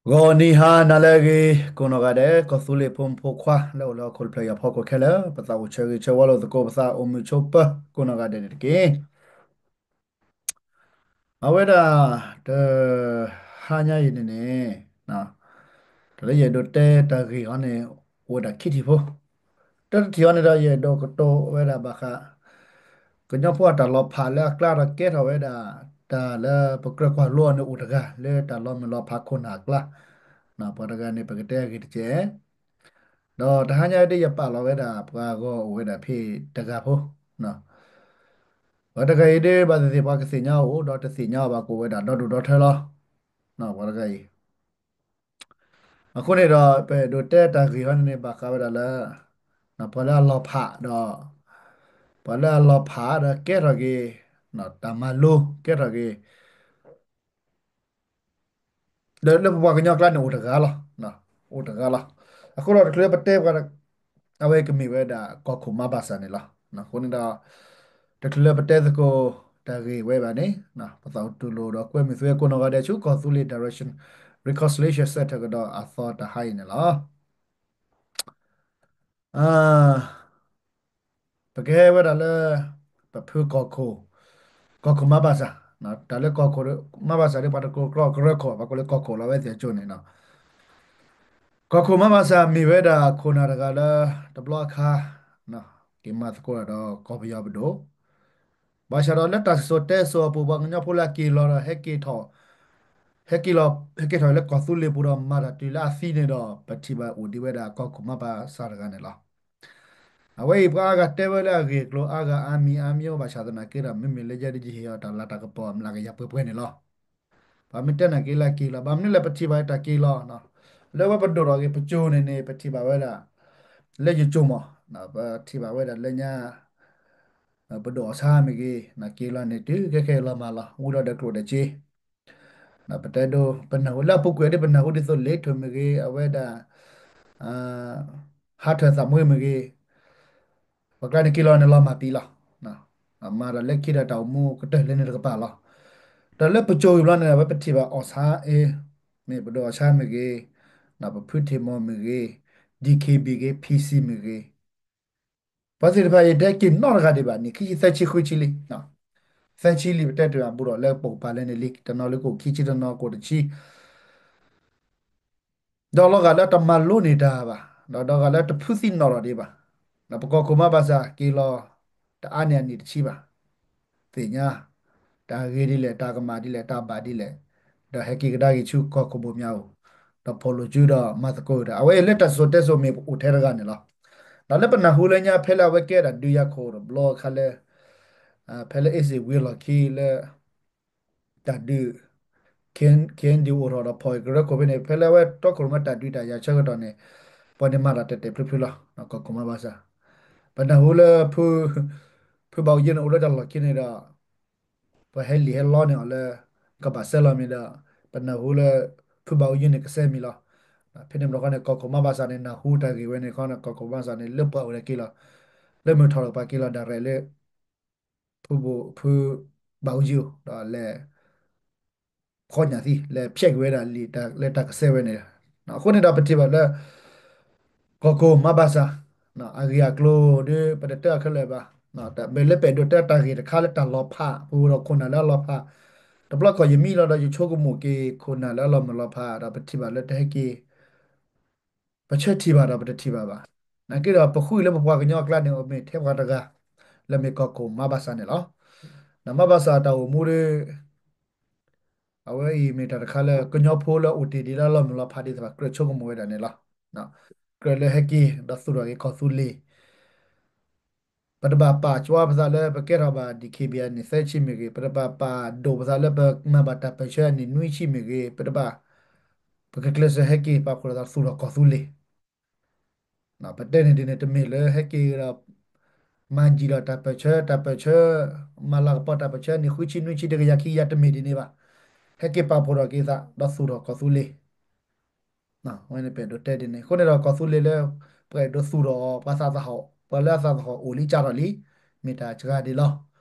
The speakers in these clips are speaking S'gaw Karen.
ဂီၤနံၤဟါနၤလၢအဂ့ၤ ကိးနီၢ်ဂၤဒဲး ကီၢ်သူလ့ၤဖိမုၣ်ဖိခွါ လၢအိၣ်လၢဟီၣ်ခိၣ်တဖျၢၣ်အံၤအဖီခိၣ်ခဲလၢာ် ပသးအိၣ်ဆၢဂ့ၤဆၢဝါလိာ်သကိး ပသးအိၣ်မုာ်ဆိးပၢၤ ကိးနီၢ်ဂၤဒဲးန့ၣ်တက့ၢ်. အဝဲဒၣ် တဟါညါအံၤန့ၣ်န့ၣ် တၢ်လၢယအဲၣ်ဒိးတဲတၢ်ဂ့ၢ်အံၤန့ၣ် အိၣ်ဝဲဒၣ်ခံထံၣ်ဖိ, တၢ်တထံၣ်အံၤန့ၣ်ဒီး ယအဲၣ်ဒိးကတိၤဝဲဒၣ်ဘၣ်ဃး ကညီဖိအတၢ်လီၤဖးလၢအကျါဒီးကဲထီၣ်ဝဲဒၣ် တၢ်လၢပကြၢးကွၢ်လိအီၤန့ၣ်အိၣ်တဂၤ လၢတၢ်လီၤမုၢ်လီၤဖးခိၣ်နၢ်အကျါ, ပှၤတဂၤန့ၣ် ပကတဲအဂ့ၢ်တကဲး, ဒီးတဟါညါအံၤဒ်ယပာ်လီၤဝဲဒၣ် ပှၤဂီၤအိၣ်ဝဲဒၣ်ဖဲတဂၤဖိ, ပှၤတဂၤအံၤဒ်ဘၣ်သ့ၣ်သ့ၣ် ပှၤကသ့ၣ်ညါအီၤအိၣ် ဒီးတသ့ၣ်ညါအီၤဘၣ်ကအိၣ်ဝဲဒၣ်ဒီဒူၣ်ဒီထၢလီၤ, ပှၤတဂၤအံၤ အဃိန့ၣ်ဒီး ပအဲၣ်ဒိးတဲတၢ်ဂ့ၢ်အံၤန့ၣ် ဘၣ်ဃးဝဲဒၣ်လၢ ပှၤလၢအလီၤဖးဒီး ပှၤလၢအလီၤဖးဒီးကဲထီၣ်က့ၤ တၢ်မၤလိကဲထီၣ်က့ၤ လၢပပှၤကညီအကျါန့ၣ်အိၣ်တဂၤလီၤ, အိၣ်တဂၤလီၤ. အဃိဒီးတချုးလၢပတဲပှၤ အဝဲကမ့ၢ်ဝဲဒၣ်ကီၢ်ခိၣ်မါဘၣ်ဆၣ်န့ၣ်လီၤ. အဃိန့ၣ်ဒီး တချုးလၢပတဲသကိးတၢ်ဂ့ၢ်ဝဲဘၣ်န့ၣ် ပသးအိၣ်တူၢ်လိာ်ဒီးကွဲမုာ်သုဝဲကိးနီၢ်ဂၤဒဲးဆူ ကီၢ်သူလ့ၤ Direction Reconciliation Center ကဒီးအသီတဟါအံၤန့ၣ်လီၤ. ပကဟဲဝဲဒၣ်လၢ ပဖုကီၢ်ခိၣ်, ကီၢ်ခိၣ်မါဘၣ်ဆၣ်, တၢ်လၢကီၢ်ခိၣ်မါဘၣ်ဆၣ်ဒီး ပှၤတကိးကျီၢ်ကရၢခိၣ် ပှၤကိးလၢကီၢ်ခိၣ်လီၤဝဲသ့ၣ်အကၠိန့ၣ်, ကီၢ်ခိၣ်မါဘၣ်ဆၣ်မ့ၢ်ဝဲဒၣ်ခိၣ်နၢ်တဂၤလၢ တဘျီအခါ က့ၤမၤသကိးတၢ်ဒီးကီၢ်ပယီၤပဒိၣ်, ဘၣ်ဆၣ်ဒီးလၢတၢ်စံၣ်စိၤတဲစိၤအပူၤ ပှၤကညီဖိလၢအက့ၤလီၤဒီး ဟဲက့ၤထီၣ် ဟဲက့ၤထီၣ်လၢကီၢ်သူလ့ၤပူၤဒီးမၤတၢ်တုၤလၢအသံန့ၣ်ဒီး ပထံၣ်ဘၣ်အိၣ်ဒံးဝဲဒၣ်ကီၢ်ခိၣ်မါဘၣ်ဆၣ်တဂၤန့ၣ်လီၤ. အဝဲအံၤပှၤအါဂၤတဲဝဲလၢအဂ့ၢ်အကျိၤအါဂၤအါမံၤအါမံၤအိၣ်ဘၣ်ဆၣ်သနာ်က့ဒီး မ့မ့ၢ်လၢယဲဒ်ယဟ့ၣ်အီၤတၢ်လၤတၢ်ကပီၤအမျးကယၤပှဲၤပှဲၤန့ၣ်လီၤ. ပှၤမ့ၢ်တဲနာ်က့ၤလၢအက့ၤလီၤ ဘၣ်မနုၤလဲၣ် ပထံၣ်ဘၣ်တၢ်က့ၤလီၤ, လၢဝဲပဒိၣ်ထီၣ်က့ၤပကၠိန့ၣ်န့ၣ် ပထံၣ်ဘၣ်ဝဲဒၣ် လၢယကၠိမး ပထံၣ်ဘၣ်ဝဲဒၣ်လၢညါ ပဒိၣ်အီၣ်ဆါမ့ၢ်ဂ့ၤ က့ၤလီၤန့ၣ်တုၤခဲခဲအံၤလီၤမၢ်လီၤ ဝံၤဒီးဒီးကျိၣ်ဒီးစ့ ပတဲဒိ ပနၢ်ဟူလၢအပူၤကွံာ်ဒ်ပနၢ်ဟူဒ်သိးလ့ၤထၢၣ်မ့ၢ်ဂ့ၤ အဝဲဒၣ် ဟးထၢၣ်သးမှ့မ့ၢ်ဂ့ၤ ပကျါန့ၣ်က့ၤလီၤန့ၣ်လီၤမၢ်ပံလီၤ. မၤဒီးလၢခံဒီးတၢ်အိၣ်မူကတၢၢ်လၢန့ၣ်တကပၤလီၤ. ဒီးလၢပကၠိအံၤဘျီန့ၣ် အဝဲပထံၣ်ဘၣ်အီၣ်ဆါအ့ မ့ၢ်ပဒိၣ်အီၣ်ဆါမ့ၢ်ဂ့ၤ, ပဖုထံၣ်မီၢ်မ့ၢ်ဂ့ၤ, ဒံၣ်ခ့ဘံၣ်ဂ့ၤ, ဖံစံမ့ၢ်ဂ့ၤ ပှၤသ့ၣ်တဖၣ်အံၤတဟဲက့ၤနီတဂၤဒံးဘၣ် နံၣ်ခံဆံသၢဆံဃုဆံလံ, သၢဆံလံ ပတဲတၢ်အဘူးဒီးလၢပအိၣ်ပာ်လၢန့ၣ်လံ တနီၤလၢကအိၣ်ခံဆံ တနီၤကအိၣ်တဆံ ဒီးလီၤဂာ်လၢတမၤလိန့ၢ်တၢ်ဘၣ်, ဒီးဒီးဂာ်လၢတဖုသံနီၣ်ထီၣ်ဒံးဘၣ်, ဒီးပကီၢ်ခိၣ်မါဘၣ်ဆၣ်က့ၤလီၤ တအါန့ၢ်အနံၣ်တဆံဘၣ်, သ့ၣ်ညါ တၢ်ဂ့ၤဒ်လဲၣ် တၢ်ကမၣ်ဒ်လဲၣ် တၢ်ဘၣ်ဒ်လဲၣ်, ဒီးဟဲက့ၤကဒါက့ၤဆူကီၢ်ခိၣ်ဘိၣ်မၠါအအိၣ်, ဒီးဖီၣ်လိာ်စုဒီးမၤသကိးတၢ် အဝဲအံၤလၢတၢ်စံၣ်စိၤတဲစိၤမ့ၢ်အိၣ်ထဲတဂၤန့ၣ်လီၤ. ဒီးလၢပနၢ်ဟူလၢညါဖဲလၢအဝဲကဲဒၣ်ဒုးယၤခိၣ်တဘျီအခါလၢ ဖဲလၢအ့စ့ၣ်ဝံၤအလီၢ်ခံလၢ တၢ်ဒုး ခ့ၣ်အဲၣ်ယူၣ်အိၣ်ထီၣ်ဒီးဖီၣ်ကရၢခိၣ်ဖဲန့ၣ် ဖဲလၢအဝဲတီခိၣ်ရိၣ်မဲတၢ်ဒုးတၢ်ယၤဆၢကတီၢ်န့ၣ် ပှၤန့ၣ်မၤတၢ်တဲာ်တဲာ်ဖျုးဖျုးလီၤ. ကီၢ်ခိၣ်မါဘၣ်ဆၣ် ပနၢ်ဟူလၢ ဖုဘၣ်အူယုၢ်န့ၣ်အိၣ်လၢတၢ်လီၢ်ခံန့ၣ်ဒီး ပှၤဟဲလံာ်ဟဲလီန့ၢ်အီၤလၢ ကဘၣ်စဲလီၤမ့ၢ်ဒီး ပနၢ်ဟူလၢ ဖုဘၣ်အူယုၢ်န့ၣ်ကစဲမံၤလီၤ. ဖဲန့ၣ်ဘျီခီန့ၣ် ကီၢ်ခိၣ်မါဘၣ်ဆၣ်န့ၣ် နၢ်ဟူတၢ်ဂ့ၢ်ဝဲန့ၣ်ခီန့ၣ် ကီၢ်ခိၣ်မါဘၣ်ဆၣ်န့ၣ် လၢပှၤအိၣ်ဒီးက့ၤလီၤ လၢမုၢ်ထီၣ်ဒီးပှၤက့ၤလီၤ direct လၢ ဖုဘိၣ် ဖုဘၣ်အူယုၢ်ဒီးလဲၤ ခီညၣ်သံ လဲၤဖျဲးက့ၤဝဲဒၣ်လံာ်လၢတၢ်ကစဲဝဲန့ၣ်, အဃိန့ၣ်ဒီးပထံၣ်ဘၣ်လၢ ကီၢ်ခိၣ်မါဘၣ်ဆၣ် အဂ့ၢ်အကျိၤဒီး ပတတဲအီၤခဲလၢာ်ဘၣ်, မ့ၢ်လၢပအဲၣ်ဒိးတဲတၢ်ဂ့ၢ်တခါလၢတၢ်လီၤဖး ပအိၣ်ဒီးခိၣ်နၢ်လၢအလီၤဖး, တဘျီခီၣ်ယမံလီၤဒီးယဆိကမိၣ်က့ၤခိၣ်နၢ်လၢအလီၤမုၢ်လီၤဖး ဒီးပထံၣ်ဘၣ်လၢတဟဲက့ၤ ပဆၢထံၣ်ဘၣ်ဒီးပတထံၣ်ဘၣ်ဘၣ်. နာ်က့ဒီးပဃုလၢပပှၤကညီအကျါန့ၣ် မ့ၢ်ထဲပှၤတဂၤ လၢမ့ၢ်ကီၢ်ခိၣ်မါဘၣ်ဆၣ်န့ၣ်လီၤ. ဒီးမါဘၣ်ဆၣ်တၢ်အိၣ်မူဒီး အဝဲအံၤမ့ၢ်တၢ်တခါလၢကညီဖိလၢအိၣ်တ့ၢ်ဒံးလၢအလီၤမုၢ်လီၤဖးဒ်သိး ကြၢးဆိကမိၣ်ဝဲဒၣ်န့ၣ်လီၤ. ကြၢးလၢဟဲက့ၤဒီးသူၣ်ထီၣ်က့ၤကီၢ်သူလ့ၤ ပတဘၣ်ပာ်ကွၢ်ပသးလၢပကဲထီၣ်ဘၣ် ဒံၣ်ခ့ဘံၣ် အနံၣ်သၢဆံမ့ၢ်ဂ့ၤ, ပတဘၣ်ပာ်ဒိၣ်ပသးလၢပမၤဘၣ်တၢ်ပၢၢ်ဆၢအနံၣ်နွံဆံမ့ၢ်ဂ့ၤ, ပတဘၣ် ပကကျဲးစၢးဟဲက့ၤပာ်ဖှိၣ်လိာ်သးသူၣ်ထီၣ်ကီၢ်သူလ့ၤ ပတဲန့ၣ်ဒ်န့ၣ် တမ့ၢ်လၢဟဲက့ၤဒီး မၤယံာ်ဒီးတၢ်ပၢၢ်ဆၢ တၢ်ပၢၢ်ဆၢ မၤလၤကပီၤတၢ်ပၢၢ်ဆၢအနံၣ်ဃုဆံနွံဆံတကယၤခံကယၤတမ့ၢ်ဒ်န့ၣ်ဘၣ်. ဟဲက့ၤပာ်ဖှိၣ်ထီၣ်က့ၤသး ဒီးသူၣ်ထီၣ်ကီၢ်သူလ့ၤ ဝဲန့ၣ်ပအဲၣ်ဒိးတဲဒ်န့ၣ် အဃိန့ၣ်ဒီးကီၢ်သူလ့ၤလၢ ပှၤအဲၣ်ဒိးသူၣ်ထီၣ် ပှၤသးသဟီၣ် ပှၤလၢအသးသဟီၣ်အိၣ်လံကၢ်ထီၣ်လံ မ့ၢ်တၢ်စှၤဒံးလီၤ.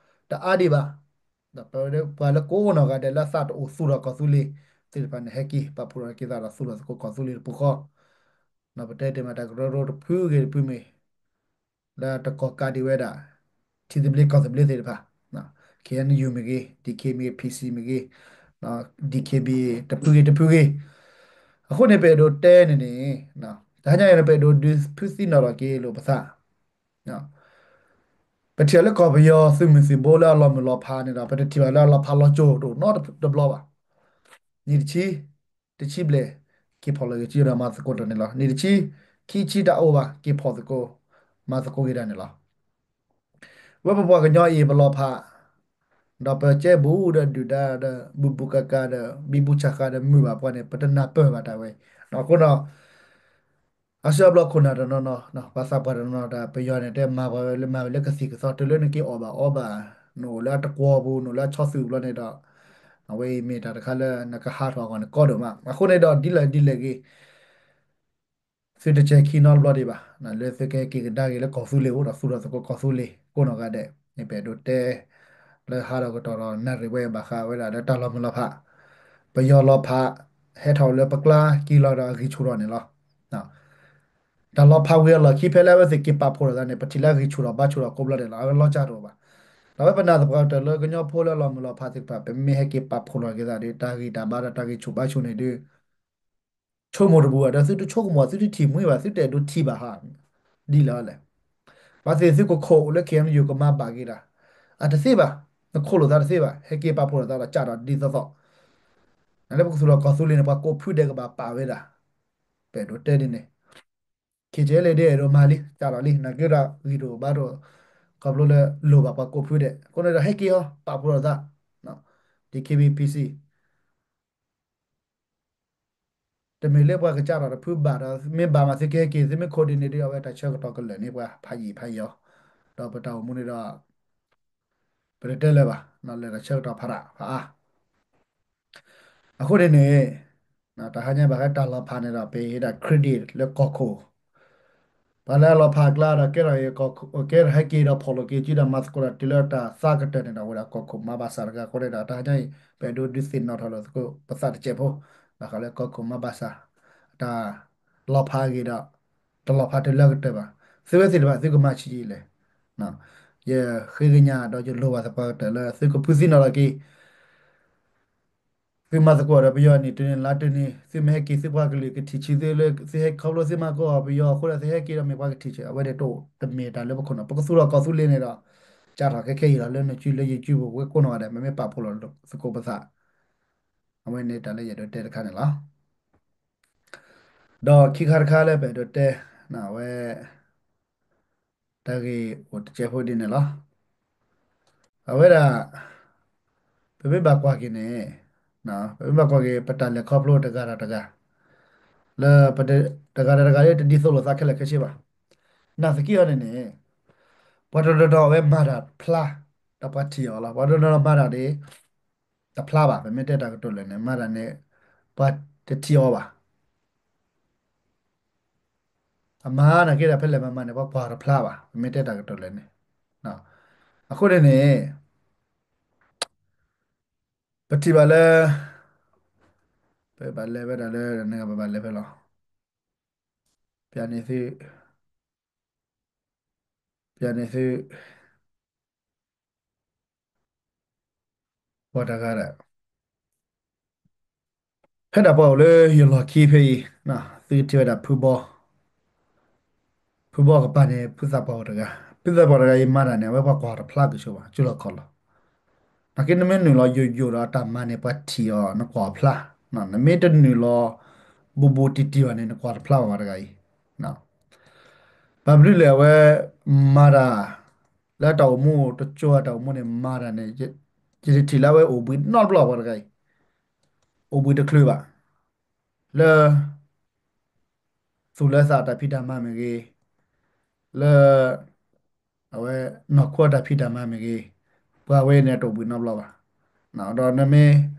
တအါဒံးဘၣ်. ဒီးပဝဲပှၤလၢကိးနီၢ်ဂၤဒဲးလၢအသးတအိၣ်သူၣ်ထီၣ်ကီၢ်သူလ့ၤ သ့ၣ်တဖၣ်န့ၣ် ဟဲက့ၤပာ်ဖှိၣ်ထီၣ်က့ၤသးဒီးသူၣ်ထီၣ်သကိးကီၢ်သူလ့ၤတပူၤဃီ, ပတဲတ့ၢ်မးတၢ်ကရၢကရိတဖုဂ့ၤတဖုမ့ၢ် လၢတကီၢ်ကးဒံးဝဲဒၣ် ထံသဘျ့ကီၢ်သဘျ့သ့ၣ်တဖၣ်, ခ့ၣ်အဲၣ်ယူၣ်မ့ၢ်ဂ့ၤ, ဒံၣ်ခ့ၣ်မ့ၢ်ဂ့ၤ, ဖံၣ်စံၣ်မ့ၢ်ဂ့ၤ, ဒံၣ်ခ့ၣ်ဘံၣ် တဖုဂ့ၤတဖုဂ့ၤ, အဃိန့ၣ် ပအဲၣ်ဒိးတဲန့ၣ်န့ၣ် တဟါညါအံၤန့ၣ် ပအဲၣ်ဒိးဒုးဖုသံနီၣ်ထီၣ်က့ၤလိာ်ပသး ပထံၣ်လၢကီၢ်ပယီၤသုးမုၢ်သံၣ်ဘိလၢအလီၤမုၢ်လီၤဖးန့ၣ်ဒီး ပတထံၣ်ဘၣ်လၢအလီၤဖးလီၤကၠိၤတအိၣ်နီတဘျီဘၣ်. နံၣ်တဆံ, တဆံဘျဲၣ်, က့ၤဖီၣ်လီၤဂ့ၤကၠိဒီးမၤသကိးတၢ်န့ၣ်လီၤ. နံၣ်တဆံ, ခံဆံတအိၣ်ဘၣ် က့ၤဖီၣ်သကိး, မၤသကိးက့ၤတၢ်န့ၣ်လီၤ. ဝဲပပှၤကညီအံၤပလီၤဖး, ဒီးပကဲဘူးဒီးဒုၣ်ဒါဒီး ဘူးဘူးကါကါဒီး ဘံဘူဆးဃာ်ဒီးမုာ်ဘၣ်ပှၤန့ၣ် ပတနၢ်ပၢၢ်ဘၣ်တၢ်ဝဲ, အဃိဒီး အါစုအါဘျီခိၣ်နၢ်တနီၤနီၤ ပှၤသးပှၢ်တနီၤနီၤ တၢ်ပယီၤန့ၣ် တဲမၤပှၤဝဲလၢမၤဝဲလၢကသံၣ်ကသီ တုၤလၢနက့ၤအီၣ်ဘၣ်အီဘၣ်, နအိၣ်လၢအတကွီၤပူၤ နအိၣ်လၢအဆီသူၣ်ဘျီန့ၣ်ဒီး အဝဲအံၤမ့ၢ်တၢ်တခါလၢနကဟးထီၣ်အဂီၢ်န့ၣ်ကီဒိၣ်မး. အဃိန့ၣ်ဒီးဒ်လဲၣ်ဒ်လဲၣ်ဂ့ၤ သုတစဲၤခံနီတဘျီဒံးဘၣ်, လၢသုကဟဲက့ၤကဒါက့ၤလၢကီၢ်သူလ့ၤအိၣ်ဒီးသူၣ်ထီၣ်သကိးကီၢ်သူလ့ၤကိးနီၢ်ဂၤဒဲးန့ၣ် ပအဲၣ်ဒိးတဲ လၢဟးထီၣ်ကတီၢ်ဒီးနၣ်ရံၣ်ဝဲဘၣ်ဃးဝဲဒၣ်လၢတၢ်လီၤမုၢ်လီၤဖး, ပယီၤလီၤဖး ဟဲထီၣ်လၢပကျါက့ၤလီၤဒီးအဂံၢ်ဆူၣ်ထီၣ်န့ၣ်လီၤ. တၢ်လီၤဖးဝံၤအလီၢ်ခံဖဲလၢအဝဲသ့ၣ်က့ၤပာ်ဖှိၣ်ထီၣ်သးန့ၣ် ပထံၣ်လၢအဂံၢ်ဆူၣ်ထီၣ်ဘါဆူၣ်ထီၣ်ကိးဘျီဒဲးလီၤ. အဝဲလီၤစၢ်တအိၣ်ဘၣ်. ဒီးအဝဲပနာ်သပှၢ်ကတၢၢ်လၢကညီဖိလၢအလီၤမုၢ်လီၤဖးသ့ၣ်တဖၣ် ပမ့ၢ်ဟဲက့ၤပာ်ဖှိၣ်ထီၣ်က့ၤသးဒီး တၢ်ဂံၢ်တၢ်ဘါဒီးတၢ်ဂံၢ်ဆူၣ်ဘါဆူၣ်န့ၣ်ဒီး ဆိကမိၣ်တပူၤဘၣ်ဒီး သုတဆိကမိၣ် သုတထံၣ်မှံဘၣ် သုတအဲၣ်ဒိးထံၣ်ဘၣ်ဟး ဒ်လဲၣ်လဲၣ်. ပှၤသ့ၣ်သုကခိၣ်လၢ ခ့ၣ်အဲၣ်ယူၣ် ကမၤဘၣ်က့ၤတၢ် အတသ့ဘၣ်, နခိၣ်လိာ်သးတသ့ဘၣ်, ဟဲက့ၤပာ်ဖှိၣ်လိာ်သးဒီးကးထီၣ်ဒ်သိးသိး, နလၢပကသူၣ်ထီၣ်ကီၢ်သူလ့ၤန့ၣ် ပှၤကိးဖုဒဲးကဘၣ်ပာ်ဝဲဒၣ်, ပအဲၣ်ဒိးတဲဒ်န့ၣ်, ခ့ၣ်ကဲလၢဒ်အဲၣ်ဒိးမၤလံ ကးထီၣ်လံ နာ်က့ဒီးဂံၢ်တအိၣ်ဘါတအိၣ်, ခီဖျိလၢလိၣ်ဘၣ်ပှၤကိးဖုဒဲး အဃိန့ၣ်ဒီးဟဲက့ၤအီၤ ပာ်ဖှိၣ်လိာ်သး, ဒ်ခ့ၣ်ဘံၣ် ဖံၣ်စံၣ် တမ့ၢ်လၢပှၤကစးထီၣ်တဖုဘၣ်ဒီး မ့ၢ်ဘၣ်မးသုကဟဲက့ၤ သုမ့ၢ်ခိၣ်ဒ်န့ၣ်ဒီး အဝဲတၢ်ဆၢကတီၢ်ကလၢာ်န့ၣ် ပှၤဖးယံာ်ဖးယီၤ, ဒီးပတၢ်အိၣ်မူန့ၣ်ဒီး ပတတဲလၢၤဘၣ်, လၢတၢ်ဆၢကတီၢ်ဖးဒၣ်ဖးအါ အဃိန့ၣ်န့ၣ် တဟါညါဘၣ်ဃးတၢ်လီၤဖးန့ၣ်ဒီး ပဟ့ၣ်ဒၣ် credit လၢကီၢ်ခိၣ်, ပှၤလၢအလီၤဖးအကျါဒီး ကဲထီၣ်က့ၤကီၢ်ခိၣ် ကဲထီၣ်ဟဲက့ၤဒီးဖီၣ်လိာ်က့ၤစုဒီးမၤသကိးဒီးတုၤလၢတၢ်သးကတၢၢ်န့ၣ်ဒီး အိၣ်ဝဲဒၣ်ကီၢ်ခိၣ်မၤဘၣ်ဆၣ်တဂၤအဃိန့ၣ်ဒီး တဟါညါအံၤ ပအဲၣ်ဒိးဒုးသ့ၣ်နီၣ်ထီၣ်လိာ်သကိးပသးတစဲးဖိ, ဘၣ်ဃးလၢကီၢ်ခိၣ်မၤဘၣ်ဆၣ် တၢ်လီၤဖးအဂ့ၢ်ဒီး တလီၤဖးတုၤလၢအကတၢၢ်ဘၣ်, သုဝဲသ့ၣ်တဖၣ်သုကမၤဆံးလဲၣ် ယဃ့ကညးဒီးယလိၣ်ဘၣ်သပှၢ်ကတၢၢ်လၢသုကဖုသံနီၣ်ထီၣ်က့ၤ သုမၤသကိးဒီးပယီၤနံၣ်တနံၣ်လါတနံၣ် သုမ့ၢ်ဟဲက့ၤသုပှၤကလုာ်ကထံၣ်ဆံသုလၢ သုဟဲခီဖျိသုမၤကိးအီၤပယီၤအဃိဒီးသုဟဲက့ၤဒီးမ့ၢ်ပှၤကထံၣ်ဆံး အဝဲန့ၣ်တအိၣ်တမ့ၢ်တၢ်လၢပခိၣ်နၢ် ပကသူၣ်ထီၣ်ကီၢ်သူလ့ၤန့ၣ်ဒီး ကးထီၣ်ခဲခဲအံၤလီၤ လၢနစုလၢယစုပူၤ ဝဲကိးနီၢ်ဂၤဒဲး ပမ့ၢ်ပာ်ဖှိၣ်လိာ်သကိးပသး အဝဲန့ၣ်တၢ်လၢယအဲၣ်ဒိးတဲတခါန့ၣ်လီၤ. ဒီးခံခါတခါလၢပအဲၣ်ဒိးတဲ အဝဲ တၢ်ဂ့ၢ်အိၣ်တစဲးဖိဒ်န့ၣ်လီၤ. အဝဲဒၣ် ပမ့ၢ်ဘၣ်ကွၢ်က့ၤန့ၣ် ပမ့ၢ်ဘၣ်ကွၢ်က့ၤ ပတၢ်လဲၤခီဖျိတဂၤဒီးတဂၤ လၢပတ တဂၤဒီးတဂၤလၢတဒ်သိးလိာ်သးခဲလၢာ်ခဲဆ့ဘၣ်. နာ်သက့အီၤန့ၣ်န့ၣ် ပှၤတနီၤနီၤအဝဲမၤတၢ်ဖျါ ဒီးပှၤထံၣ်အီၤလီၤ. ပှၤတနီၤနီၤမၤတၢ်န့ၣ် တဖျါဘၣ်. ပမ့ၢ်တဲတၢ်ကတိၤလၢာ်န့ၣ် မၤတၢ်န့ၣ် ပှၤတထံၣ်အီၤဘၣ်. အမၤနာ်က့ဒီးဖဲလဲၣ်မၤမၤန့ၣ် ပှၤကွၢ်တဖျါဘၣ် ပမ့ၢ်တဲတၢ်ကတိၤလၢာ်န့ၣ်. အဃိန့ၣ်န့ၣ် ပထံၣ်ဘၣ်လၢ ပဘၣ်လဲၤဝဲဒၣ်လၢ နဂၤပဘၣ်လဲၤဖဲလီၤ. ပျဲန့ၣ်သု ပျဲန့ၣ်သု ပှၤတဂၤဒီး ဖဲဒၣ်ပှၤအိၣ်လၢယလီၢ်ခံဖဲအံၤ သုကထံၣ်ဝဲဒၣ်ဖုဘီ ဖုဘီကပၤန့ၣ် ဖုသးပှၢ်အိၣ်တဂၤ ဖုသးပှၢ်တဂၤအံၤမၤတၢ်န့ၣ် အဝဲပှၤကွၢ်တဖျါက့ၤဆိဘၣ် ကၠူလီၤခီၣ်လီၤ. နာ်က့နမ့ၢ်နုာ်လီၤယိာ်ယိာ်ဒီးအတၢ်မၤန့ၣ် ပှၤထံၣ်အီၤ နကွၢ်ဖျါ, နမ့ၢ်တနုာ်လီၤ ဘူးဘူးတံၢ်တံၢ်ဘၣ်န့ၣ် နကွၢ်တဖျါဘၣ်ပှၤတဂၤအံၤ. ဘၣ်မနုၤလဲၣ်အဝဲ မၤတၢ် လၢတၢ်အိၣ်မူတကၠိအတၢ်အိၣ်မူန့ၣ် မၤတၢ်န့ၣ် ယတထံၣ်လၢအဝဲအိၣ်ဘှံးနီတဘျီပှၤတဂၤအံၤ အိၣ်ဘှံးတချုးဘၣ် လၢ သူၣ်လၢသးတၢ်ဖံးတၢ်မၤမ့ၢ်ဂ့ၤ, လၢ အဝဲနီၢ်ခိတၢ်ဖံးတၢ်မၤမ့ၢ်ဂ့ၤ, ပှၤဝဲန့ၣ်တအိၣ်ဘှံးနီတဘျီဘၣ်. ဒီးနမ့ၢ် ကး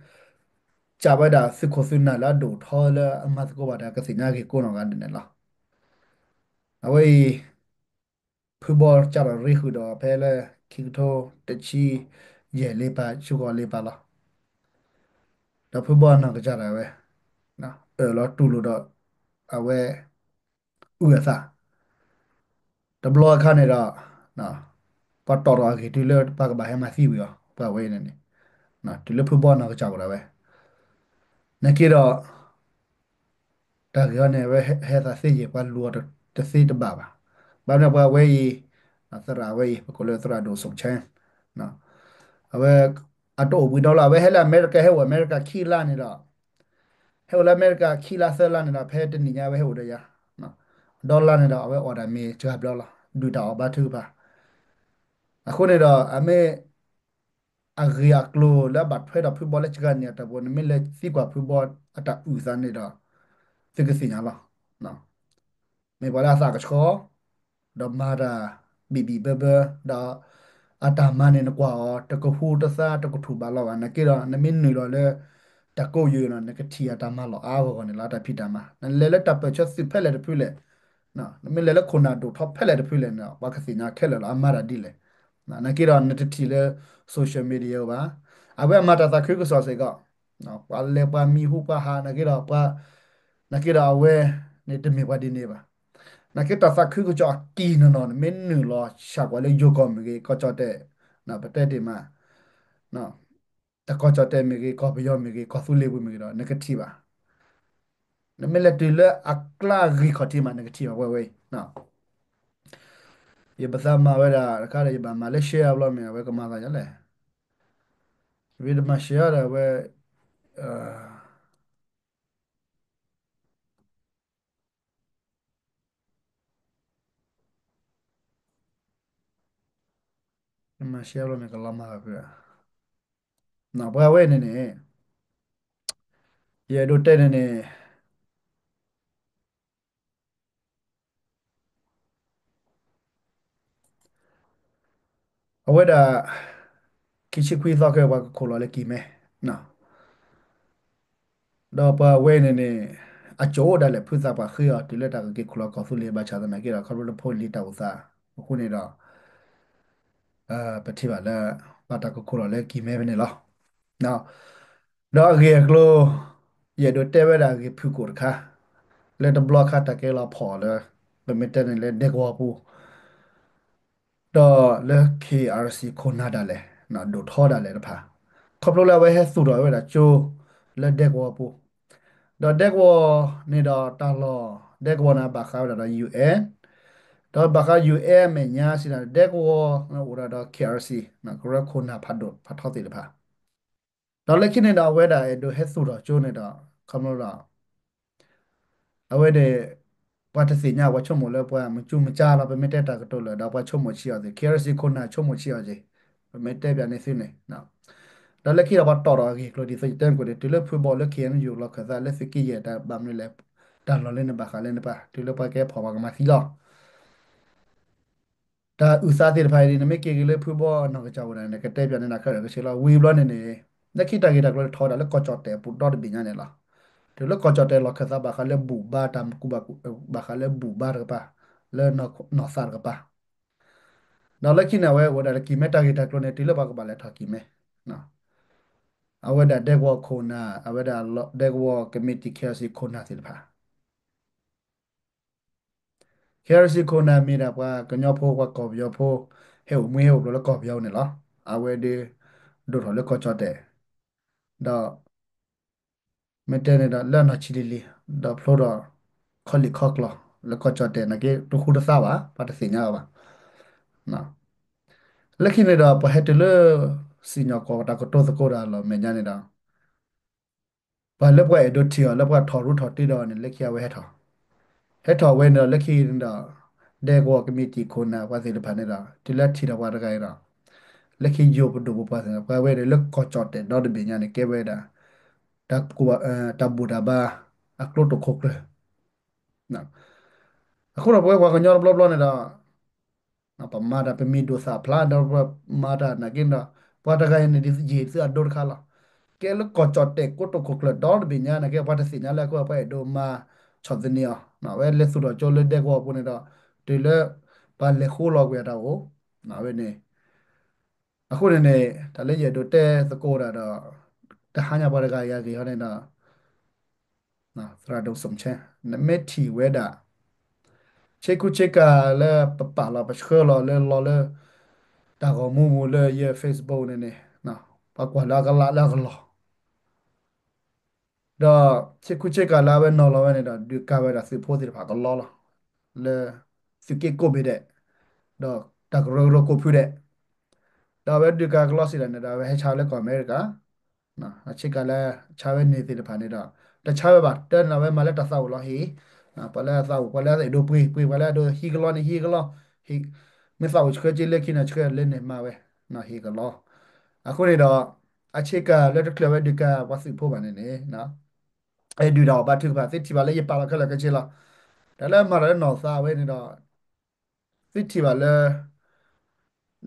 ဝဲဒၣ်သုးခိၣ်သုးနၢ်လၢအဒိၣ်ထီလၢအမၤသကိးဘၣ်တၢ်ကသ့ၣ်ညါက့ၤကိးနီၢ်ဂၤဒဲးန့ၣ်လီၤ. အဝဲအံၤ ဖုဘီကးထီၣ်ရ့ဃုာ်ဒီးဖဲလၢ ခံကထိတဆံယဲၢ်လံပာ် ဆူဃီၤလံပာ်လီၤ. ဒီးဖုဘီနီၢ်ကစၢ်ဒၣ်ဝဲ အၢၣ်လီၤတူၢ်လိာ်ဒီး အဝဲ အုၣ်အသး တဘျီအခါန့ၣ်ဒီး ပှၤတီၢ်ထီၣ်အဂ့ၢ်တုၤလၢပှၤကဘၣ်ဟဲမၤသံဝံၤအီၤ ပှၤဝဲအံၤန့ၣ်န့ၣ် တုၤလၢဖုဘီနီၢ်ကစၢ်အိၣ်ဒၣ်ဝဲ နာ်က့ဒီး တၢ်ဂ့ၢ်အံၤန့ၣ် အဝဲဟဲသးသ့ယဲၢ် ပှၤလူၤအီၤတသ့တဘၣ်ဘၣ်. ဘၣ်မနုၤပှၤဝဲအံၤ သရၣ်ဝဲအံၤ ပကိးလၢသရၣ်ဒိၣ်စိၣ်ဆဲ အဝဲ အတအိၣ်ဘှံးဒီးလီၤ အဝဲဟဲလၢအမဲရကၤ ဟဲအိၣ်အမဲရကၤခံလါန့ၣ်ဒီး ဟဲအိၣ်လၢအမဲရကၤခံလါသၢလါန့ၣ်ဒီး ဖဲတနံၤညါဝဲဟဲအိၣ်ဒီးယၤ ဒီလါန့ၣ်ဒီး အဝဲအီၣ်တၢ်မ့ၤစှၤဘျီလီၤ ဒုၣ်တၢ်အီၣ်ဘါထုကဖၣ် အဃိန့ၣ်ဒီး အမ့ၢ် အဂ့ၢ်အကျိၤလၢအဘၣ်ထွဲဒီးဖုဘီလၢစှၤန့ၣ်အတၢ်ပူၤ နမ့ၢ်လဲၤသံကွၢ်ဖုဘီအတၢ်အုၣ်သးန့ၣ်ဒီး သုကသ့ၣ်ညါလီၤ. မ့ၢ်ပှၤလၢအသးကဆှီ ဒီးမၤတၢ်ဘံၣ်ဘံၣ်ဘၢဘၢ ဒီးအတၢ်မၤန့ၣ်နကွၢ်အီၤ တကဟူတသါတကထူၣ်ဘးလီၤဘၣ် နာ်က့ဒီး နမ့ၢ်နုာ်လီၤလၢ တၢ်ကိးယုၢ်န့ၣ် နကထံၣ်အတၢ်မၤလီၢ်အါအါဂီၢ်ဂီၢ်န့ၣ်လီၤ အတၢ်ဖံးတၢ်မၤ နလဲၤလၢတၢ်ပၢၢ်ဆၢသုးဖဲလဲၣ်တဖုလဲၣ် နမ့ၢ်လဲၤလၢခိၣ်နၢ်ဒိၣ်ထီဖဲလဲၣ်တဖုလဲၣ်န့ၣ် ပှၤကသ့ၣ်ညါခဲလၢာ်လီၤ အမၤတၢ်ဒ်လဲၣ် နာ်က့ဒီး နတထံၣ်လၢ social media ဘၣ် အဝဲအမၤတၢ်သးခုကစီၣ်စ့ၢ်ကီး ပှၤလဲၤပှၤမံၤဟူပှၤဟး နာ်က့ဒီးပှၤ နာ်က့ဒီးအဝဲန့ၣ်တမ့ၢ်ပှၤဒ်န့ၣ်ဘၣ် နာ်က့တၢ်သးခုကစီၣ်အကံၢ်နီၢ်နီၢ်န့ၣ် မ့ၢ်နုာ်လီၤဆှၢကွၢ်လၢယိၤကီၢ်မ့ၢ်ဂ့ၤ ကီၢ်ကၠီၣ်တဲၣ် ပတဲတ့ၢ်မး တၢ်ကီၢ်ကၠီၣ်တဲၣ်မ့ၢ်ဂ့ၤ ကီၢ်ပယီၤမ့ၢ်ဂ့ၤ ကီၢ်သူလ့ၤပူၤမ့ၢ်ဂ့ၤဒီး နကထံၣ်ဘၣ် နမ့ၢ်လဲၤတုၤလၢအကျါအဂ့ၤခီၣ်ထံးမး နကထံၣ်ဘၣ်ဝဲဝဲအံၤ ယဘၣ်သးမၤဝဲဒၣ်တခါဒီး ယဘၣ်မၤလၢ share အဘျီမ့ၢ် အဝဲကမၤသးယၤလဲၣ် ယဘၣ်တမၤ share ဒီးအဝဲ မၤ share အဘျီမ့ၢ်ကလီၤမၢ်ဖု ပှၤဝဲန့ၣ်န့ၣ် ယအဲၣ်ဒိးတဲန့ၣ်န့ၣ် အဝဲဒၣ် ခံဆံခွံသီခဲအံၤ ပှၤကခိၣ်လီၤလၢကံၢ်မဲ ဒီးပှၤဝဲန့ၣ်န့ၣ် အကၠိၣ်အိၣ်ဒၣ်လဲာ် ဖုသးပှၢ်ဃ့အီၤ တုၤလၢတၢ်ကက့ၤခိၣ်လီၤကီၢ်သူလ့ၤ ဘၣ်ဆၣ်သနာ်က့ဒီး ခီဖျိလၢဖိလံၤတၢ်အိၣ်သးအဃိန့ၣ်ဒီး ပထံၣ်ဘၣ်လၢ ဘၣ်တၢ်ကခိၣ်လီၤလၢကံၢ်မဲဖဲန့ၣ်လီၤ. ဒီးအဂ့ၢ်အကျိၤ ယအဲၣ်ဒိးတဲဝဲဒၣ်အဂ့ၢ်ဖုၣ်ကိာ်တခါ လၢတဘျီခါတၢ်ကဲလီၤဖီၣ်လၢ ပမ့ၢ်တဲန့ၣ်လၢဒဲကဝီၤပူၤ ဒီးလၢ K R C ခိၣ်နၢ်ဒၣ်လဲာ် ဒိၣ်ထီဒၣ်လဲာ်တဖၣ် ခီဖျိလၢအဝဲဟဲသူၣ်ထီၣ်ဝဲဒၣ်ကၠိ လၢဒဲကဝီၤပူၤ ဒီးဒဲကဝီၤန့ၣ်ဒီးတၢ်လီၢ် ဒဲကဝီၤန့ၣ်ဘၣ်ဃးဝဲဒၣ်ဒီး U N ဒီးဘၣ်ဃး U N အမဲာ်ညါစံးဒၣ် ဒဲကဝီၤန့ၣ်အိၣ်ဒၣ်ဒီး K R C ကရၢခိၣ်နၢ်ဖးဒိၣ်ဖးထီသ့ၣ်တဖၣ် ဒီးလၢခံန့ၣ်ဒီး အဝဲဒၣ်အဲၣ်ဒိးဟဲသူၣ်ထီၣ်ကၠိန့ၣ်ဒီး ခီဖျိဒီး အဝဲန့ၣ် ပှၤတသ့ၣ်ညါ ပှၤဆိကမိၣ်လၢပှၤမုၢ်ကၠူမုၢ်ကၠါလီၤ ပမ့ၢ်တဲတၢ်ကတိၤလၢာ်ဒီး ပှၤဆိကမိၣ်ဆံးအီၤသ့ၣ် K R C ခိၣ်နၢ်ဆိကမိၣ်ဆံးအီၤသ့ၣ် ပမ့ၢ်တဲပၠးန့ၢ်သုန့ၣ် ဒီးလၢခံဒီးပှၤတီၢ်ထီၣ်အဂ့ၢ်အကျိၤဒ်သိးယတဲမ့ၢ်ကိၣ်န့ၣ် တုၤလၢဖုဘီလၢ K N U လီၢ်ခၢၣ်သးလၢသုးက့ယဲၢ်တၢ်ဘၣ်မနုၤလဲၣ် တၢ်လီၢ်လၢန့ၣ်ဘၣ်ဃးလၢန့ၣ်ပၣ် တုၤလၢပှၤကဲဖီၣ်ပှၤကမၤသံလီၤ တၢ်အုၣ်သးသ့ၣ်တဖၣ်အံၤန့ၣ် နမ့ၢ်က့ၤက့ၤလၢဖုဘီအနီၢ်ကစၢ်အိၣ်ဒၣ်န့ၣ် ကတဲပၠးန့ၢ်နၤခဲလၢာ်ကဆ့လီၤ ဝံၤဘျီန့ၣ်န့ၣ် လၢခံတၢ်ဂ့ၢ်တၢ်ကျိၤထီၣ်ဝဲဒၣ်လၢကီၢ်ကၠီၣ်တဲၣ်ပူၤဒီတဘ့ၣ်ညါန့ၣ်လီၤ. တုၤလၢကီၢ်ကၠီၣ်တဲၣ်လီၢ်ခၢၣ်သးဘၣ်ဃးလၢဘူၣ်ဘါတၢ်မူဘၣ် ဘၣ်ဃးလၢဘူၣ်ဘါတကပၤ လၢနီၢ်သးတကပၤ ဒီးလၢခံန့ၣ်အဝဲအိၣ်ဒၣ်လၢကံၢ်မဲတၢ်ဂ့ၢ်တၢ်ကျိၤန့ၣ် တုၤလၢပှၤကဘၣ်လဲၤထီၣ်ကံၢ်မဲ အဝဲဒၣ်ဒဲကဝီၤခိၣ်နၢ် အဝဲဒၣ်ဒဲကဝီၤကမံးတံာ် K R C ခိၣ်နၢ်သ့ၣ်တဖၣ် K R C ခိၣ်နၢ်မ့ၢ်ဒၣ်ပှၤကညီဖိ ပှၤကီၢ်ပယီၤဖိ ဟဲအိၣ်မူဟဲအိၣ်ဘျီလၢကီၢ်ပယီၤန့ၣ်လီၤ. အဝဲဒၣ် ဒိၣ်ထီၣ်လၢကီၢ်ကၠီၣ်တဲၣ် ဒီး မ့ၢ်တဲန့ၣ်ဒီး လၢအနီၢ်ဆံးလံၤလံၤ ဒီးဖျိဒီး ခီလံာ်ခီကျီၢ် လၢကီၢ်ကၠီၣ်တဲၣ်နာ်က့ တဃူတသးဘၣ် ပှၤတသ့ၣ်ညါအီၤဘၣ်. လၢခံန့ၣ်ဒီး ပှၤဟဲတုၤလၢ စံၣ်ညီၣ်ကွီၢ်တၢ်ကတိၤသကိးတၢ်လီၢ်မဲာ်ညါန့ၣ်ဒီး ပှၤလၢပှၤအဲၣ်ဒိးထံၣ်အီၤ လၢပှၤထီၣ်ရူထီၣ်တ့ဒီးအီၤန့ၣ် လၢခံအဝဲဟဲထီၣ်, ဟဲထီၣ်ဝဲန့ၣ်ဒီး လၢခံန့ၣ်ဒီး ဒဲကဝီၤကမံးတံာ်ခိၣ်နၢ်ပှၤသ့ၣ်တဖၣ်န့ၣ်ဒီး တုၤလၢထံၣ်ဒီးပှၤတဂၤအံၤဒီး လၢခံယိၤပဒိၣ်ပပှၢ်သ့ၣ် ပှၤဝဲဒီးလၢကီၢ်ကၠီၣ်တဲၣ်ဒီတဘ့ၣ်ညါန့ၣ် ကဲဝဲဒၣ် တၢ်ဘူၣ်တၢ်ဘါ အကျိတိာ်ခိၣ်ကျၢၢ် အဃိဒီးပဝဲပှၤကညီတဘျီဘျီန့ၣ်ဒီး ပမၤတၢ်ပမံၤဒိၣ်သၣ်ဖျါဒီးပမၤတၢ်နာ်က့ဒီး ပှၤတဂၤအံၤန့ၣ် ဒ်ယံာ်သုအဒိတခါလီၤ. ကဲလၢကီၢ်ကၠီၣ်တဲၣ်ကိတိာ်ခိၣ်ကျၢၢ်ဒီတဘ့ၣ်ညါနာ်က့ ပှၤတသ့ၣ်ညါလၢအခိၣ် ပှၤအဲၣ်ဒိးမၤဆီၣ်သနံးအီၤ ဝဲလဲၤသူၣ်ထီၣ်ကၠိလၢဒဲကဝီၤပူၤန့ၣ်ဒီး တုၤလၢ ပှၤလဲၤဃိလီၤကွံာ်အတၢ်အိၣ် ဝဲန့ၣ် အဃိန့ၣ်န့ၣ် တၢ်လၢယအဲၣ်ဒိးတဲသကိးဒၣ်ဒီး တဟါညါပှၤတဂၤအံၤအဂ့ၢ်ဟီန့ၣ်ဒီး သရၣ်ဒိၣ်စိၣ်ဆဲ နမ့ၢ်ထံၣ်ဝဲဒၣ် ဆ့ကူဆ့ကၤလၢပပာ်လီၤ ပဆှၢလီၤလၢလီၤလၢ တၢ်ဂီၤမူပူၤလၢယ Facebook န့ၣ်န့ၣ် ပှၤကွၢ်လၢအကလးလၢအကလီၢ် ဒီးဆ့ကူဆ့ကၤလၢအဝဲနီၤလီၤဝဲန့ၣ်ဒီး ဒုးကၤဝဲဒၣ်သုးဖိသ့ၣ်တဖၣ်ကလီလီၤ လၢ သုးက့ကိးဘ့ၣ်ဒဲး ဒီးတၢ်ကရၢကရိကိးဖုဒဲး ဒီးအဝဲဒုးကၤကလီစံးဒၣ်န့ၣ်ဒီး အဝဲဟဲဆါလၢကီၢ်အမဲရကၤ ဆ့ကၤလၢဆါဝဲန့ၣ်သ့ၣ်တဖၣ်န့ၣ်ဒီး တဆါဝဲဘၣ် တၢ်န့ၣ်အဝဲမၤလၢတၢ်သးအိၣ်လီၤဟ့ၣ် ပှၤလၢအသးအိၣ် ပှၤလၢအအဲၣ်ဒိးပှ့ၤ ပှ့ၤ ပှၤလၢအအဲၣ်ဒိးဟံးကလီန့ၣ် ဟံးကလီ ဟ့ၣ် မ့ၢ်သးအိၣ်ဆှၢက့လၢခံန့ၣ် ဆှၢလၢန့ၣ်မၤဝဲ ဟ့ၣ်ကလီ အဃိန့ၣ်ဒီး အဆ့ကၤလၢတချုးအဝဲဒုးကၤပှၤသုးဖိဘၣ်န့ၣ်န့ၣ် အဲၣ်ဒုးတၢ်အီၣ်ဘၣ်ထုကဖၣ် သုထံၣ်ဘၣ်လၢယပာ်လီၤခဲလၢာ်ခဲဆ့လီၤ. တၢ်လၢမၤတၢ်လၢနီၢ်သးဝဲန့ၣ်ဒီး သုထံၣ်ဘၣ်လၢ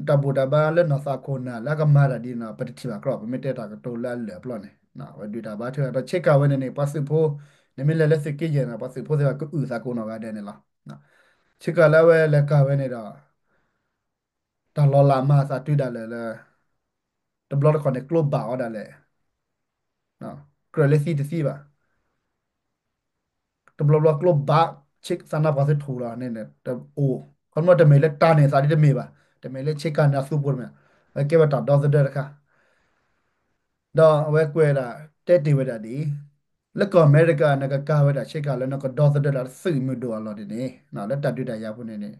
တၢ်ဘူၣ်တၢ်ဘါလၢနီၢ်သးခိၣ်နၢ်လၢအကမၤတၢ်ဒ်န့ၣ်ဒီး ပတထံၣ်ဘၣ်ကြၢး ပမ့ၢ်တဲတၢ်ကတိၤလၢအလၢာ်အပျီန့ၣ် အဝဲဒုးတၢ်ဘါထုကဖၣ်ဒီးဆ့ကၤဝဲန့ၣ်န့ၣ် ပှၤသုးဖိ နမ့ၢ်လဲၤလၢသုးက့ယဲၢ်န့ၣ် ပှၤသုးဖိသ့ၣ်တဖၣ်ကအုၣ်သးကိးနီၢ်ဂၤဒဲးန့ၣ်လီၤ. ဆ့ကၤလၢအဝဲလဲၤကၤဝဲန့ၣ်ဒီး တၢ်လီၤလးမၤအသးတုၤဒၣ်လဲာ်လၢ တဘျီတခီၣ်န့ၣ် ကျိဘၣ်အီၤဒၣ်လဲာ် ကြၢးလၢသံတသံဘၣ် တဘျီဘျီကျိဘၣ် ဆ့ကၤသးနါပှၤသုထူၣ်လီၤန့ၣ် တအိၣ် ခီဖျိတမ့ၢ်လၢတၢ်န့ၣ်သးဒ်တမ့ၢ်ဘၣ် တမ့ၢ်လၢဆ့ကၤန့ၣ်အသူပူၤတမ့ၢ် အဝဲကဲဝဲတၢ်ဒီသဒၢတခါ ဒီးအဝဲကွဲးဒၣ် တဲတ့ၢ်ဝဲဒၣ်ဒ်အံၤ, လၢကီၢ်အမဲရကၤ နကကၤဝဲဒၣ်ဆ့ကၤလၢနကဒီသဒၢဒၣ်သုးမုၢ်ဒိၣ်အလီၢ်န့ၣ်န့ၣ် လၢတၢ်ဒုးတၢ်ယၤပူၤန့ၣ်န့ၣ်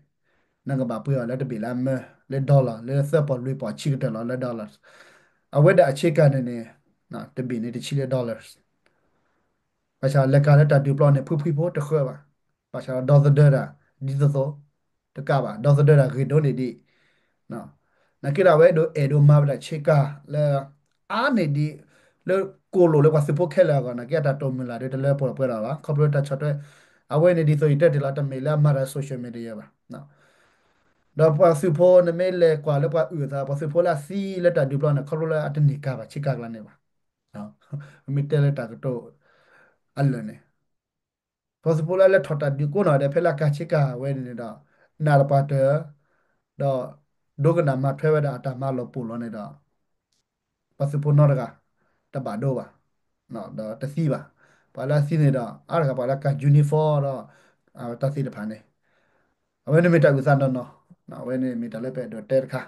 နကဘၣ်ပှ့ၤအီၤလၢတဘ့ၣ်လၢအမၢလၢ dollar လၢသၢပီၢ်လွံၢ်ပီၢ်ဆံကတၢၢ်လီၤလၢ dollar အဝဲဒၣ်အဆ့ကၤန့ၣ်န့ၣ် တဘ့ၣ်န့ၣ်တဆံလၢ dollar ဘၣ်ဆၣ်လဲၤကၤလၢတၢ်ဒုးပျီန့ၣ် ဖှံဖှံဖိတဃၢဘၣ်. ဘၣ်ဆၣ်ဒီးဒီသဒၢတၢ်ဒ်သိးသိး တကးဘၣ် ဒီသဒၢတၢ်ဂ့ၤဒိၣ်န့ၢ်ဒံး နာ်က့ဒီးအဝဲအဲၣ်ဒိးအဲၣ်ဒိးမၤဝဲဒၣ်ဆ့ကၤလၢ အါန့ၢ်ဒံး လၢကိၣ်လိၣ်လၢပှၤသုးဖိခဲလၢာ်အဂီၢ် နာ်က့အတၢ်တိာ်မုၢ်လၢ်ဒီးတလၢပှဲၤပှဲၤဒီးဘၣ် ခီဖျိတၢ်ဆီၣ်ထွဲ အဝဲန့ၣ်ဒ်သိးယတဲတ့ၢ်လီၤ တမ့ၢ်လၢအမၤတၢ် social media ဘၣ် ဒီးပှၤသုးဖိနမ့ၢ်လဲၤကွၢ်လၢပှၤအုၣ်အသး ပှၤသုးဖိလၢအသံလၢတၢ်ဒုးပျီန့ၣ် ခီဖျိလၢအတန့ၢ်ကၤဘၣ်ဆ့ကၤကျါန့ၣ်ဘၣ် မ့ၢ်တဲလၢတၢ်ကတိၤအလၢာ်န့ၣ် ပှၤသုးဖိလၢအလဲၤထီၣ်တၢ်ဒုးကိးနီၢ်ဒဲး ဖဲလၢအကၤဆ့ကၤဝဲန့ၣ်န့ၣ်ဒီး နာ်လၢပှၤတၢၢ် ဒီး ဒိကနၣ်မၤထွဲဝဲဒၣ်အတၢ်မၤလီၤပူၤလီၤန့ၣ်ဒီး ပှၤသုးဖိနီတဂၤ တဘၣ်ဒိဘၣ် ဒီးတသံဘၣ်. ပှၤလၢအသံန့ၣ်ဒီး အါတဂၤပှၤလၢကၤ uniform ဒီး တၢ်သ့ၣ်တဖၣ်န့ၣ် အဝဲန့ၣ်မ့ၢ်တၢ်အုၣ်သးနီၢ်နီၢ် အဝဲန့ၣ်မ့ၢ်တၢ်လၢပအဲၣ်ဒိးတဲတခါ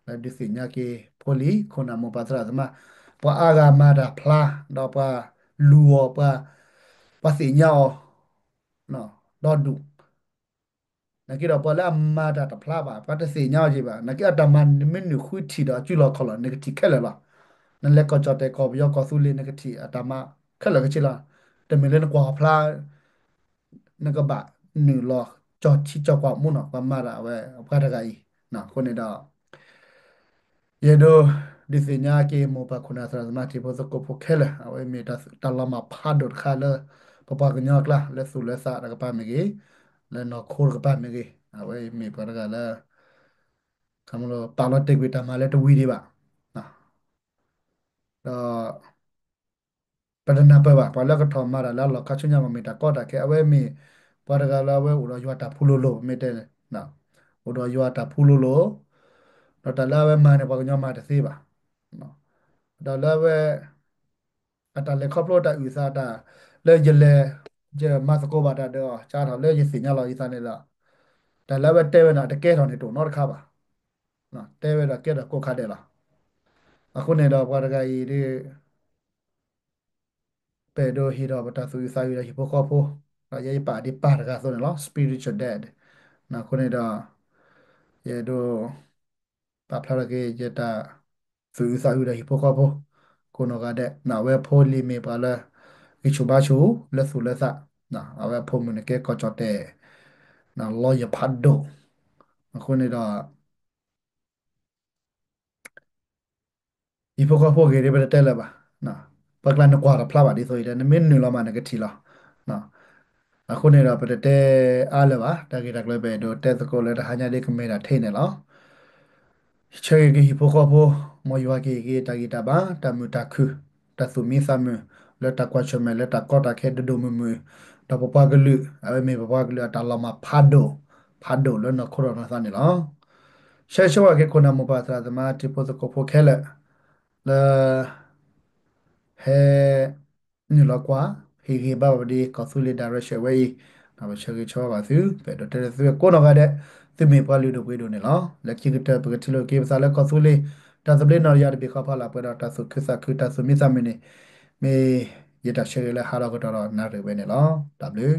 လၢဒုးသ့ၣ်ညါက့ၤဖိလံၤ ခိၣ်နၢ်မိၢ်ပၢ်သရၣ်သမါ ပှၤအါဂၤမၤတၢ်ဖျါ ဒီးပှၤလူၤအီၤ ပှၤ ပှၤသ့ၣ်ညါအီၤ ဒီဒူၣ် နာ်က့ဒီးပှၤလၢအမၤတၢ်တဖျါဘၣ် ပှၤတသ့ၣ်ညါအီၤက့ၤဘၣ် နာ်က့အတၢ်မၤနမ့ၢ်နုာ်ဃုထံၣ်ဒီးအစုလီၢ်ခီၣ်လီၢ် နကထံၣ်ခဲလၢာ်လီၤ. နလဲၤကီၢ်ကၠီၣ်တဲာ်ကီၢ်ပယီၤကီၢ်သူလ့ၤ နကထံၣ်အတၢ်မၤခဲလၢာ်ခဲဆ့လီၤ. တမ့ၢ်လၢနကွၢ်အီၤဖျါ နကဘၣ်နုာ်လီၤကၠီၣ်ထံကၠီၣ်ကွၢ်မူနီၤ ပှၤမၤတၢ်အဝဲအပှၤတဂၤအံၤ အဃိန့ၣ်ဒီး ယအဲၣ်ဒိး ဒုးသ့ၣ်ညါက့ၤမိၢ်ပၢ်ခိၣ်နၢ်သရၣ်သမါတံၤဖိသကိးဖိခဲလၢာ် အဝဲမ့ၢ်တၢ်လီၤမၢ်ဖးဒိၣ်တခါလၢ ပပှၤကညီအကျါ လၢသူၣ်လၢသးတကပၤမ့ၢ်ဂ့ၤ, လၢနီၢ်ခိတကပၤမ့ၢ်ဂ့ၤ, အဝဲမ့ၢ်ပှၤတဂၤလၢ ခီဖျိပာ်လီၤတဲာ်ကွံာ်တၢ်မၤလၢတဝံၤဒံးဘၣ် ဒီး ပတနၢ်ပၢၢ်ဘၣ် ပှၤလၢကထီၣ်မၤတၢ်လၢအလီၢ်ခါဆူညါ မ့ၢ်တၢ်ကီတၢ်ခဲ အဝဲမ့ၢ်ပှၤတဂၤလၢအဝဲအိၣ်ဒီးယွၤတၢ်ဖူလိၤလိၤ မ့ၢ်တဲ အိၣ်ဒီးယွၤတၢ်ဖူလိၤလိၤ ဒီးတၢ်လၢအဝဲမၤန့ၣ် ပှၤကညီမၤတသ့ဘၣ်. ဒီးလၢအဝဲ အတၢ်လဲၤခီဖျိတၢ်အုၣ်သးတၢ် လၢယလဲၤ ယမၤသကိးဘၣ်တၢ်ဒီး ကၢထီၣ်လၢယသ့ၣ်ညါလီၤယသးန့ၣ်ဒီး တၢ်လၢအဝဲတဲဝဲန့ၣ် တကဲထီၣ်န့ၣ်တအိၣ်နီတခါဘၣ်. တဲဝဲဒီးကဲထီၣ်ကိးခါဒဲးလီၤ. အဃိန့ၣ်ဒီးပှၤတဂၤအံၤဒ် ပအဲၣ်ဒိးဟ့ၣ်ထီၣ်ပတၢ်သူၣ်အုးသးအုးဒီးဟံၣ်ဖိဃီဖိ, ဒီးယဲယပာ်ဒံးပၢ်တဂၤအသိးန့ၣ်လီၤ spiritual dad. အဃိန့ၣ်ဒီး ယအဲၣ်ဒိး ပာ်ဖျါထီၣ်က့ၤယတၢ်သူၣ်အုးသးအုးဒီးဟံၣ်ဖိဃီဖိ ကိးနီၢ်ဂၤဒဲး, အဝဲဖိလံၤမ့ၢ်ပှၤလၢ ဂံၢ်ဆူၣ်ဘါဆူၣ်လၢသူၣ်လၢသး, အဝဲအဖိမုၣ်န့ၣ်ကဲကီၢ်ကၠီၣ်တဲၣ် lawyer ဖးဒိၣ်, အဃိန့ၣ်ဒီး ဟံၣ်ဖိဃီဖိဂ့ၤဒ်ပတတဲလၢၤဘၣ်. ပှၤကျါနကွၢ်တဖျါဘၣ်ဒ်သိးအံၤဒီး နမ့ၢ်နုာ်လီၤမးနကထံၣ်လီၤ. အဃိန့ၣ်ဒီးပတတဲအါလၢၤဘၣ်, တၢ်ဂ့ၢ်တၢ်ကျိၤပအဲၣ်ဒိးတဲသကိးလၢတဟါညါဒ်ကမ့ၢ်ဒၣ်ထဲန့ၣ်လီၤ. ဆၢဂ့ၤက့ၤဟံၣ်ဖိဃီဖိ, မ်ယွၤကဟ့ၣ်က့ၤတၢ်ဂံၢ်တၢ်ဘါ, တၢ်မုာ်တၢ်ခုၣ်, တၢ်သူၣ်မံသးမုာ်, လၢတၢ်ကွၢ်ဆၢၣ်မဲာ်လၢတၢ်ကီတၢ်ခဲဒိၣ်ဒိၣ်မုၢ်မုၢ်, ဒီးပပှၤကလုာ် အဝဲမ့ၢ်ပပှၤကလုာ်အတၢ်လီၤမၢ်ဖးဒိၣ်, ဖးဒိၣ်လၢနီၢ်ခိဒီးနီၢ်သးန့ၣ်လီၤ. ဆၢဂ့ၤဆၢဝါက့ၤခိၣ်နၢ်မိၢ်ပၢ်သရၣ်သမါတံၤဖိသကိးဖိခဲလၢာ်, လၢ ဟဲ နုာ်လီၤကွၢ် ဟ့ၣ်ဂံၢ်ဘါဘၣ်ပဒံး ကီၢ်သူလ့ၤ direction ဝဲအံၤ, ပဆၢဂ့ၤဆၢဝါဘၣ်သု, ပအဲၣ်ဒိးတဲလၢသုဝဲကိးနီၢ်ဂၤဒဲး, သုမ့ၢ်ပှၤလုၢ်ဒိၣ်ပှ့ၤဒိၣ်န့ၣ်လီၤ. လၢခံကတၢၢ် ပကထံၣ်လိာ်က့ၤပသးလၢကီၢ်သူလ့ၤ တၢ်သဘျ့နီၣ်တယၢ်တဘ့ၣ်ဃီဖီလာ်ပှဲၤဒီး တၢ်သူၣ်ခုသးခု တၢ်သူၣ်မံသးမုာ်န့ၣ်, မ့ၢ်ယတၢ်ဆၢဂ့ၤလၢဟါလီၤကတီၢ်ဒီးနၣ်ရံၣ်ဝဲန့ၣ်လီၤ. တၢ်ဘျုး